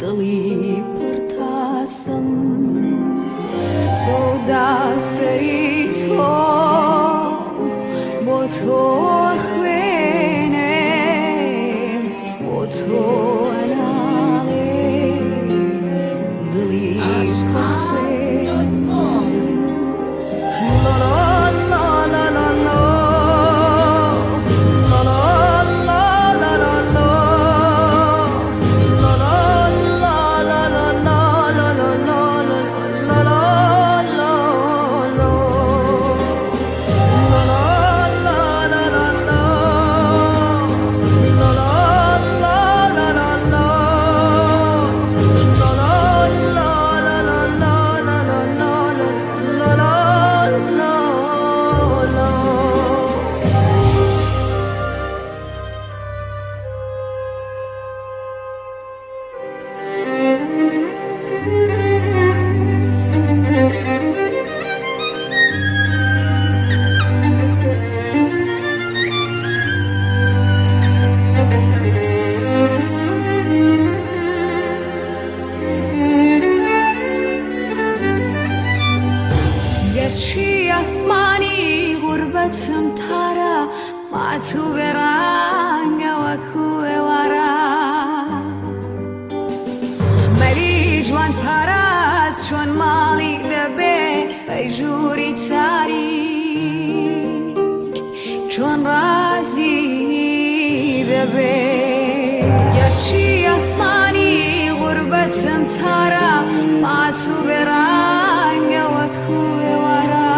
دڵی پڕ تاسم سەودا سەری تۆ بۆ تۆ خوێنێ بۆ تۆ ئەناڵێ دڵی پڕ خوێن. گەرچی ئاسمانی غوربەتم تارە ماتوو بێ ڕەنگە وەکو ئێوارە مەلی جوان پاراز چۆن ماڵی دەبێ پەیژووری تاریک چۆن ڕازی دەبێ گەرچی ئاسمانی غوربەتم تارە ماتوو بێ ڕەنگە وەکو ئێوارە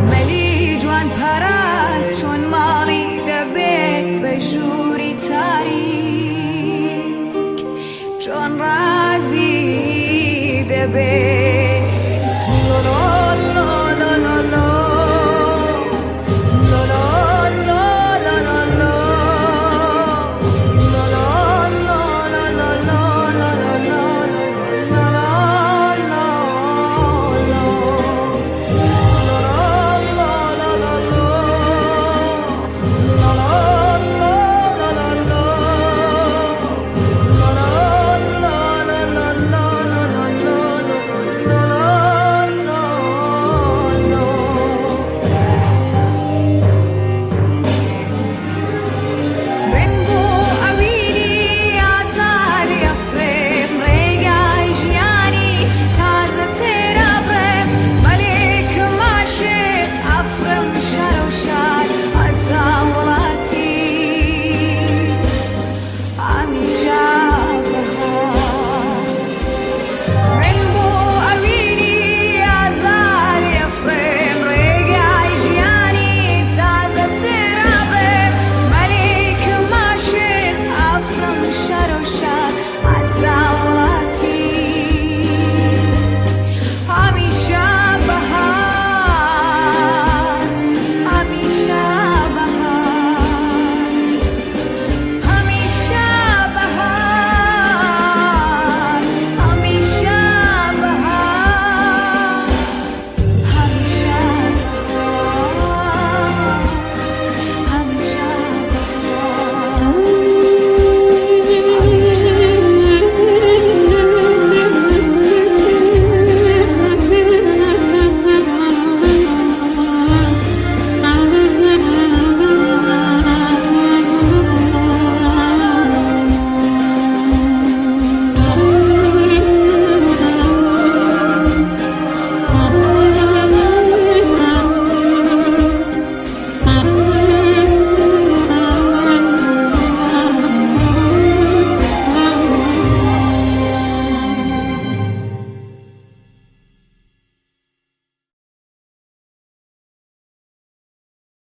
مەلی جوان پاراز چۆن ماڵی دەبێ بە ژووری تاریک چۆن ڕازی دەبێ.